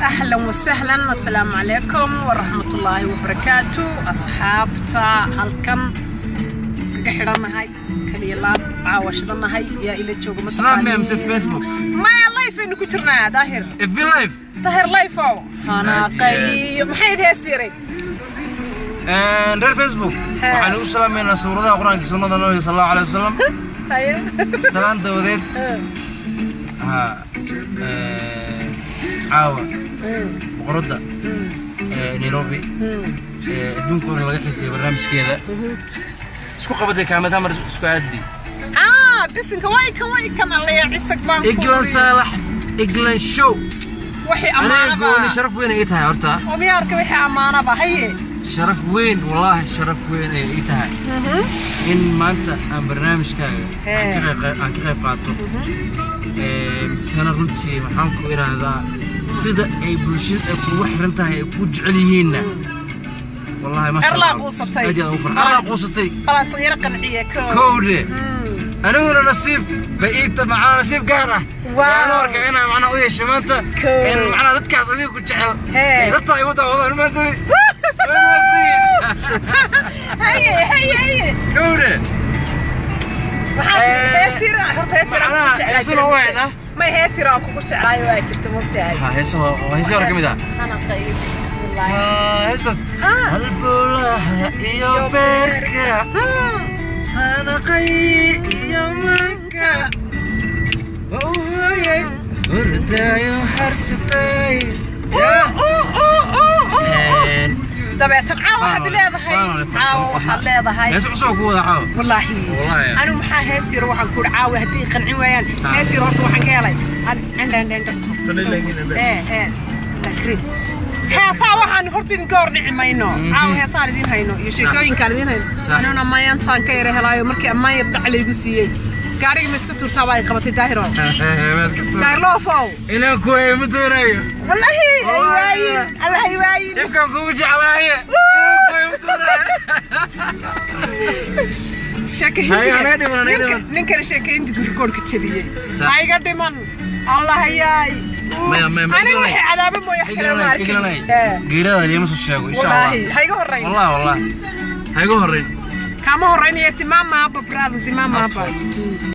Ahlan wasahlan, assalaamu calaykum waraxmatullaahi wabarakaatu. Asxaabta halkan iskaga xidhannahay, kaliya laab caawashadanahay. Yaa ila jooga? Snap me mise Facebook? Maya, live aynu ku jirnaa, Daahir. FB Live. Daahir live ow hanaaqay. Maxay hees yaray? Reer Facebook, waxaan u salaamaynaa suuradaha Qur-aanka, sunnada Nabiga sal Allahu alayhi wasalam. Haye. Salaan dabadeed, ha caawa boqoradda Nairobi, adduunka oo dhan laga xiisaya barnaamijkeeda isku qabatay kaamed hamar isku aadi. Ah, bisinka, way kan, way kan, alleya cisag baan ku Eglan Saalax, Eglan Show. Waxay aniga ammaanaba gooni sharaf weyn ay tahay horta. Oo miyaarka wixii ammaanaba, haye. Sharaf weyn, wallaahi sharaf weyn ay ii tahay in maanta aan barnaamijkaaga aan ka qayb qaato. Misena runtii maxaan ku idhaahdaa, sida ay bulshada ay kugu xiran tahay, ay kugu jecel yihiinna, wallahi masha Erlaa Allah. Quusatay. Aad iyo aad ugu farxay. Erlaa quusatay. Khalaas, yara qanciye ko. Kowdhe, aniguna nasiib ba ii macnaa nasiib gaar ah yaanu arkaa inaan macnaa u yeeshay maanta in macnaa dadkaas adiga ku jecel ay dadta igu daawadaan maanta. Nasiib. Haye haye haye. Kowdhe. Waxaa hees yara horta, hees yara kugu macnaha jeclaa heesuna jirta. u haynaa. May, hees yara aan kugu jeclaayo waa jirta, mogtahay? Ha, heesaha heesihii hore ka mid ah. Hanaqay, bismillaahi. Heestaas halbowlaha iyo beerka, hanaqay iyo manka, hooyay hurdaayo harsatay. Dabeetan caawa waxaad leedahay, caawa waxaad leedahay hees cusub ku wada caawa. Wallaahi. Wallaahi. Anigu maxaa hees yaro waxaan ku uhi caawa haddii qancin waayaan hees yaro horta waxaan ka helay heesaa. Waxaan horta idinka hor dhici mayno caawa, heesaan idin hayno iyo sheekooyinkaan idin hayno. Aniguna mayantaan ka yara helaayo markii ammaan yar dhac laygu siiyey, gaariga ma iska tuurtaa baa ay qabatay. Daahiro, Daahir Loofow. Inaan ku waayo ma doonayo. Wallaahi. Wallaahi. Haywaayin, alla haywaayin. Ifkaan kugu jeclaaye, inaan ku waayo ma doonayo. Hayo, anaga dhiman, anaga dhiman. Ninkana sheekaynta rikoodhka jabiyey. Ha iga dhiman, allah hayaay. Maya, maya, ma aniga iglanay. Waxay cadaabo mooye wax kale ma arkin. Geerada liima soo sheego insha Allah. Wallaahi ha iga horrayn. Wallahi, wallahi ha iga horreyn. Kaama horraynaya, simaama haba brother, simaama haba.